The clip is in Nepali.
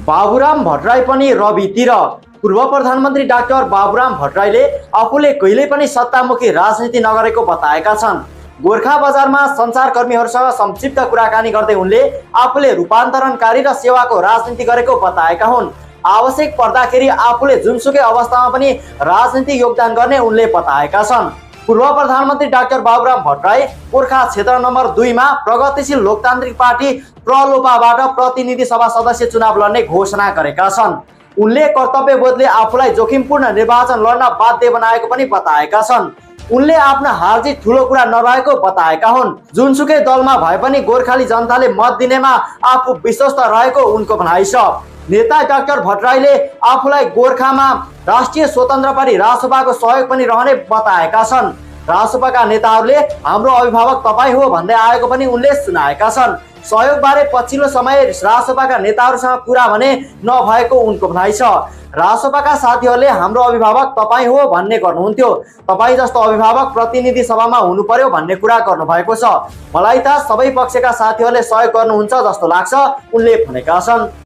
बाबुराम भट्टराई पनि रवितिर। पूर्व प्रधानमन्त्री डाक्टर बाबुराम भट्टराईले आफूले कहिल्यै पनि सत्तामुखी राजनीति नगरेको बताएका छन्। गोर्खा बजारमा सञ्चारकर्मीहरूसँग संक्षिप्त कुराकानी गर्दै उनले आफूले रूपान्तरणकारी र सेवाको राजनीति गरेको बताएका हुन्। आवश्यक पर्दाखेरि आफूले जुनसुकै अवस्थामा पनि राजनीति योगदान गर्ने उनले बताएका छन्। पूर्व प्रधानमन्त्री डाक्टर बाबुराम भट्टराई गोर्खा क्षेत्र नम्बर 2 मा प्रगतिशील लोकतान्त्रिक पार्टी प्रलोपाबाट प्रतिनिधि सभा सदस्य चुनाव लड्ने घोषणा गरेका छन्। उनले कर्तव्यबोधले आफूलाई जोखिमपूर्ण निर्वाचन लड्न बाध्य बनाएको पनि बताएका छन्। उनले आफ्नो हारजित ठूलो कुरा नरहेको बताएका हुन्। जुनसुकै दलमा भए पनि गोर्खाली जनताले मत दिनेमा आफू विश्वस्त रहेको उनको भनाइ छ। नेता डाक्टर भट्टराईले आफूलाई गोर्खामा राष्ट्रिय स्वतन्त्र पार्टी रासपाको सहयोग पनि रहने बताएका छन्। रासपाका नेताहरूले हाम्रो अभिभावक तपाईँ हो भन्दै आएको पनि उनले सुनाएका छन्। सहयोगबारे पछिल्लो समय रासपाका नेताहरूसँग कुरा भने नभएको उनको भनाइ छ। रासपाका साथीहरूले हाम्रो अभिभावक तपाईँ हो भन्ने गर्नुहुन्थ्यो, तपाईँ जस्तो अभिभावक प्रतिनिधि सभामा हुनु पर्यो भन्ने कुरा गर्नुभएको छ। मलाई त सबै पक्षका साथीहरूले सहयोग गर्नुहुन्छ जस्तो लाग्छ उनले भनेका छन्।